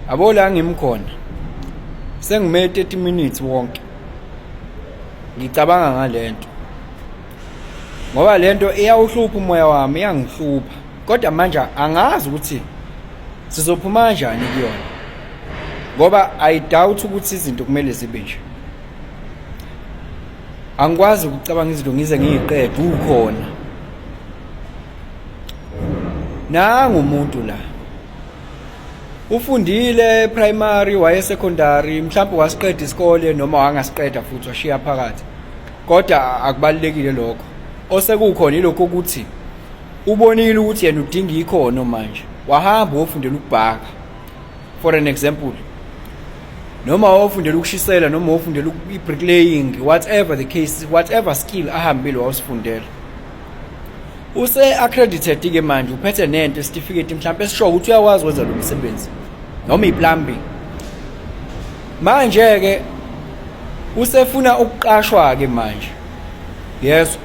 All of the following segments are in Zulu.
Yabo la ngimkhona sengime 30 minutes wonke ngicabanga ngalento, ngoba lento iyawuhlupha umoya wami, iyangihlupha, kodwa manje angazi ukuthi sizophuma kanjani kuyona, ngoba I doubt ukuthi izinto kumele zibe nje. Angikwazi ukucabanga izinto ngize ngiyiqede ukhona. Nangu umuntu la ufundile primary, waye secondary, mhlawumbe wasiqeda isikole noma wangasiqeda futhi washiya phakathi, kodwa akubalulekile lokho. Osekukhona ilokho ukuthi ubonile ukuthi yena udinga ikhono manje, wahamba wofundela ukubhaka, for an example, noma wofundela ukushisela, noma wofundela i-bricklaying, whatever the case, whatever skill ahambile wawusifundela. Use-accredited ke manje, uphethe nento, isitifiketi mhlawumbe esisho ukuthi uyakwazi ukwenza lo msebenzi noma i-plumbing. Manje-ke usefuna ukuqashwa-ke manje, yes,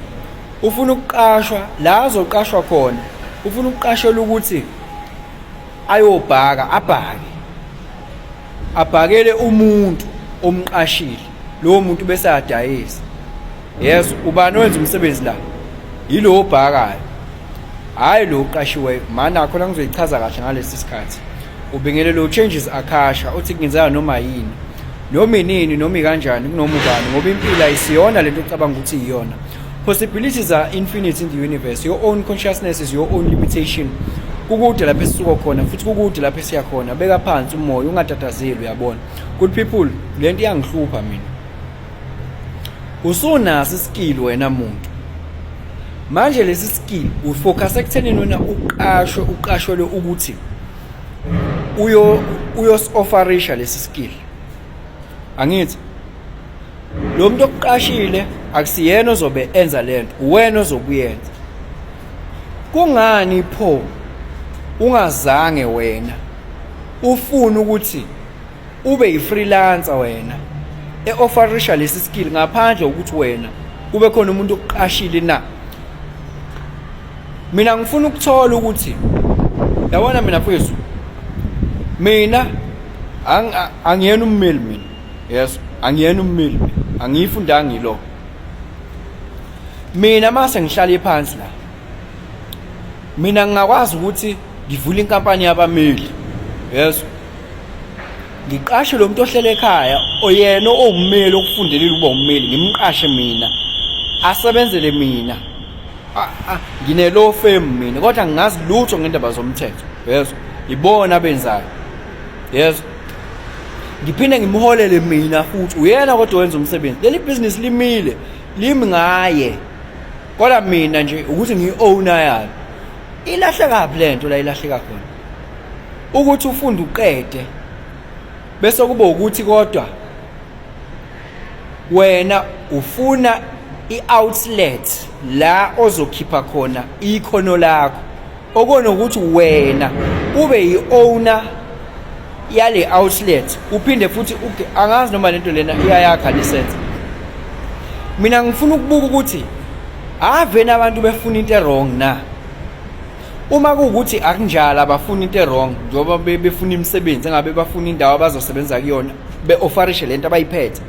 ufuna ukuqashwa. La azoqashwa khona, ufuna ukuqashelwa ukuthi ayobhaka, abhake, abhakele umuntu omqashile, lowo muntu bese adayisa. Yes, ubani owenza umsebenzi la? Yilo obhakayo, hhayi lo oqashiweyo. Mana khona ngizoyichaza kahle ngalesi sikhathi. Ubingelelo changes akasha uthi kungenzeka noma yini, noma inini, noma ikanjani, kunoma ubani, ngoba impilo ayisiyona lento ocabanga ukuthi iyona. Possibilities are infinite in the universe. Your own consciousness is your own limitation. Kukude lapho esisuka khona futhi kukude lapho esiya khona. Beka phansi umoya, ungatatazeli, uyabona. Good people, lento iyangihlupha mina. Usunaso iskill wena muntu. Manje lesi skill ufocus ekuthenini wena uqashwe, uqashwelwe ukuthi uyo uyos-offerisha lesi skill. Angithi lo muntu okuqashile akusiyena ozobe enza lento, uwena ozobe uyenza. Kungani pho ungazange wena ufune ukuthi ube yi-freelancer wena e-offerisha lesi skill ngaphandle ukuthi wena kube khona umuntu okuqashile na? Mina ngifuna ukuthola ukuthi, yabona mina mfowethu, mina angiyena ummeli mina, yes, angiyena ummeli mina, angiyifundanga ilo. Mina mase ngihlale phansi la, mina ngingakwazi ukuthi ngivule inkampani yabameli, yes, ngiqashe lo muntu ohlele ekhaya, oyena owummeli okufundelile ukuba ummeli, ngimqashe mina, asebenzele mina. Ngine law firm mina, kodwa ngingazi lutho ngendaba zomthetho, yes, ibona abenzayo, yes, ngiphinde ngimholele mina futhi, uyena kodwa wenza umsebenzi. Leli business limile, limi ngaye, kodwa mina nje ukuthi ngiyi-owner yalo. Ilahlekaphi le nto? La ilahleka khona ukuthi ufunde uqede, bese kuba ukuthi kodwa wena ufuna i-outlet la ozokhipha khona ikhono lakho, okona ukuthi wena ube yi-owner yale outlet, uphinde futhi. Angazi noma lento lena iyayakha lisense. Mina ngifuna ukubuka ukuthi avena abantu befuna into e-wrong na. Uma kuwukuthi akunjalo, abafuni into e-wrong, njengoba befuna imisebenzi, engabe bafuna indawo abazosebenza kuyona, be-offerishe lento abayiphethe.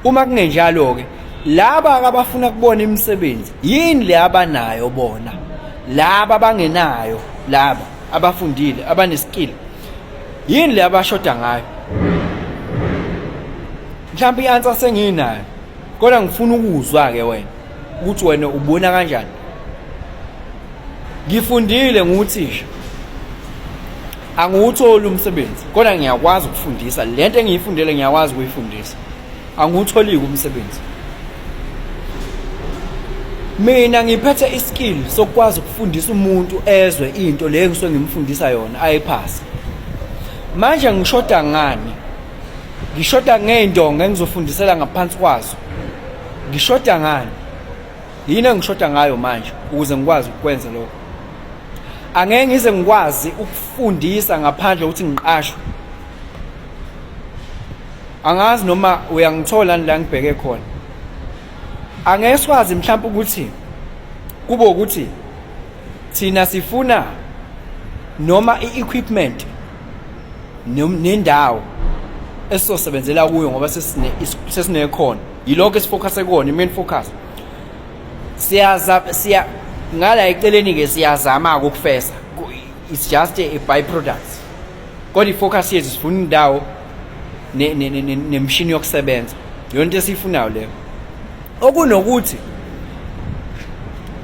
Uma kungenjalo-ke, laba abafuna kubona imisebenzi, yini le abanayo bona laba abangenayo, laba abafundile abaneskill, yini le abashoda ngayo? Mhlawumbe i-answer senginayo, kodwa ngifuna ukuzwa-ke wena ukuthi wena ubona kanjani. Ngifundile, nguthisha, angiwutholi umsebenzi, kodwa ngiyakwazi ukufundisa lento engiyifundele, ngiyakwazi ukuyifundisa, angiwutholiki umsebenzi. Mina ngiphethe iskill sokwazi ukufundisa umuntu ezwe into le engisuke ngimfundisa yona, ayiphase. Manje ngishoda ngani? Ngishoda ngey'ndonga engizofundisela ngaphansi kwazo. Ngishoda ngani? Yini engishoda ngayo manje ukuze ngikwazi ukukwenza lokho? Angeke ngize ngikwazi ukufundisa ngaphandle ukuthi ngiqashwe. Angazi noma uyangithola la ngibheke khona. Angeke sikwazi mhlawumbe ukuthi kube ukuthi thina sifuna noma i-equipment. Nendawo esizosebenzela kuyo ngoba sesine sesinekhono, yilokho esifocus kona, i-main focus. Siyaza siya ngala eceleni ke, siyazama ukufesa, it's just a by product, kodwa i-focus yethu sifuna indawo nemishini yokusebenza. Yonke into esiyifunayo leyo. Okunokuthi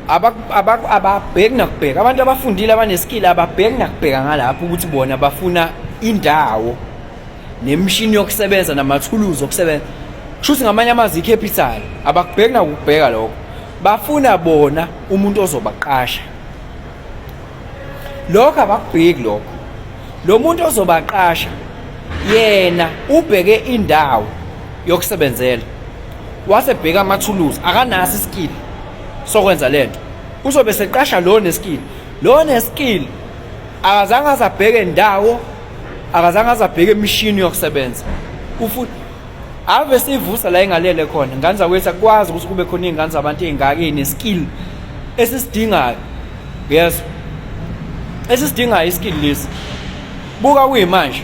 ababheki nakubheka abantu abafundile abaneskill, ababheki nakubheka ngalapho ukuthi bona bafuna indawo nemishini yokusebenza namathuluzi okusebenza, kusho ukuthi ngamanye amazwi i-capital. Abakubheki nakubheka lokho, bafuna bona umuntu ozobaqasha. Lokho abakubheki lokho. Lo muntu ozobaqasha yena ubheke indawo yokusebenzela, wasebheka amathuluzi, akanaso iskill sokwenza lento, uzobe seqasha lo neskill. Lo neskill akazange azabheke ndawo, akazange azabheke imishini yokusebenza. Ufuthi ave sivusa la engalele khona ngane zakwethu. Akwazi ukuthi kube khona iy'ngane zabantu ey'ngaka ey'neskill esisidingayo. Yes, esisidingayo iskill lesi. Buka kuyimanje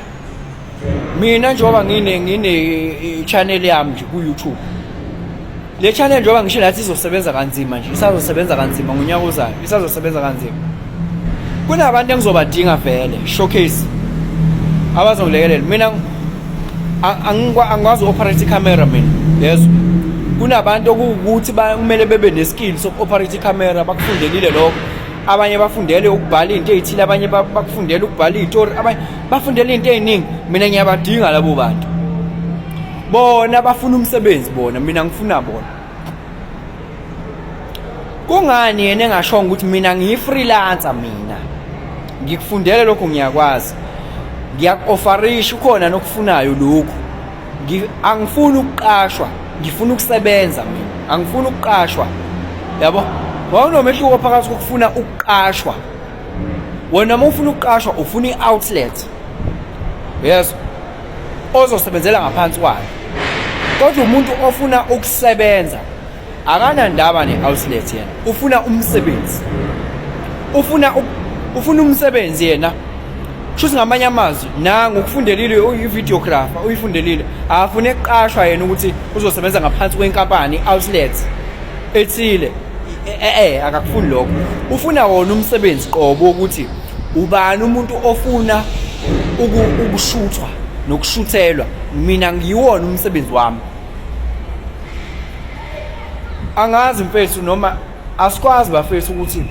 mina njengoba ngine channel yami nje ku YouTube, le channel njengoba ngisho lathi izosebenza kanzima nje, isazosebenza kanzima ngonyaka ozayo, isazosebenza kanzima. Kunabantu engizobadinga vele showcase abazongilekelela. Mina angikwazi uku-operate icamera mina, yezwa. Kunabantu okuwukuthi kumele bebe neskill soku-operate icamera, bakufundelile lokho. Abanye bafundele ukubhala into ey'thile, abanye bakufundela ukubhala iy'tori, abanye bafundele into ey'ningi. Mina ngiyabadinga labo bantu. Bona bafuna umsebenzi bona, mina ngifuna bona. Kungani yena engashongo ukuthi mina ngiyi-freelancer, mina ngikufundele lokhu, ngiyakwazi, ngiyaku-offerisha, ukhona nokufunayo lokhu? Angifuni ukuqashwa, ngifuna ukusebenza mina, angifuni ukuqashwa, yabo. Wawunomehluko phakathi kokufuna ukuqashwa. Wena uma ufuna ukuqashwa ufuna i-outlet, yes, ozosebenzela ngaphansi kwayo, kodwa umuntu ofuna ukusebenza akanandaba ne-outlet. Yena ufuna umsebenzi, ufuna umsebenzi yena. Kusho ngamanye amazwi, nangu ukufundelile, uyi-videographer, uyifundelile, akafune kuqashwa yena ukuthi uzosebenza ngaphansi kwenkampani, i-outlet ethile. Akakufuni lokho, ufuna wona umsebenzi qobo, ukuthi ubani umuntu ofuna ukushuthwa nokushuthelwa. Mina ngiyiwona umsebenzi wami. Angazi mfethu noma asikwazi bafethu ukuthi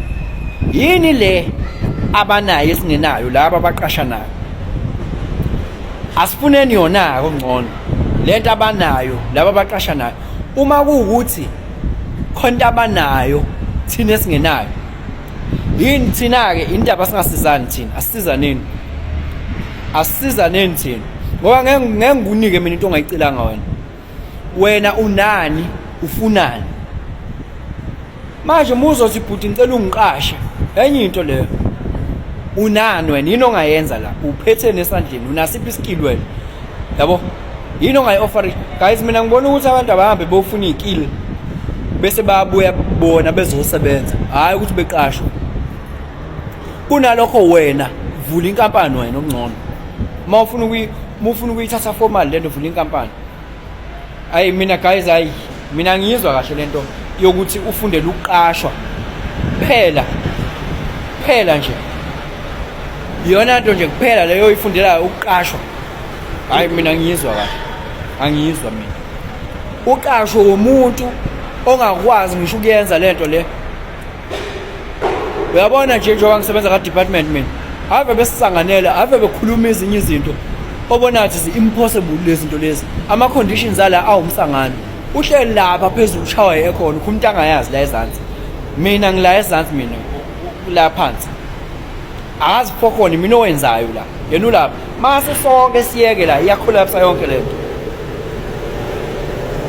yini le abanayo esingenayo laba abaqasha nayo. Asifuneni yona kongcono lento abanayo laba abaqasha nayo. Uma kuwukuthi khona abanayo thina esingenayo, yini thina-ke indaba singasizani thina? Asisizaneni, asisizaneni thina, ngoba ngeke ngikunike mina into ongayicelanga wena. Wena unani, ufunani manje? Uma uzothi, "Bhuti, ngicela ungiqashe," enye into leyo. Unani wena? Yini ongayenza la? Uphetheni esandleni? Unasiphi iskill wena, yabo? Yini ongayi-offer? Guys, mina ngibona ukuthi abantu abahambe bofuna iy'skill bese bayabuya bona bezosebenza, hhayi ukuthi beqashwe. Kunalokho wena vula inkampani wena okungcono. Uma ufuna ukuyithatha formal lento, vula inkampani. Hayi mina guys, hayi mina ngiyizwa kahle lento yokuthi ufundele ukuqashwa phela phela nje, iyona nto nje kuphela leyo oyifundelayo, ukuqashwa. Hayi mina ngiyizwa kahle, angiyizwa mina. Uqashwe umuntu ongakwazi ngisho ukuyenza lento le. Uyabona nje, njengoba ngisebenza ka-department mina, ave besisanganela, ave bekhuluma ezinye izinto obona ngathi zi-impossible lezi zinto lezi. Ama-conditions ala awumsangano. Uhleli lapha phezulu, ushawa i-aircon, ukhuluma into angayazi la ezansi. Mina ngila ezansi, mina la phansi akazi pho khona mina owenzayo la, yena ulapha. Mase sonke siyeke la, iyacollapsa yonke lento.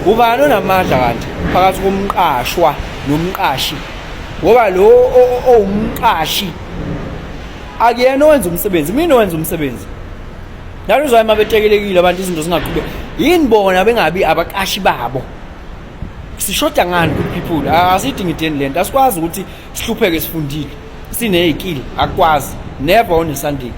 Ubani onamandla kanti phakathi komqashwa nomqashi? Ngoba lo owumqashi akuyena owenza umsebenzi, mina owenza umsebenzi. Nalo uzwayo uma betekelekile abantu, izinto zingaqhubeki. Yini bona bengabi abaqashi babo? Sishoda ngani, good people? Asidingideni lento. Asikwazi ukuthi sihlupheke sifundile, siney'skill. Akwazi, never on a Sunday.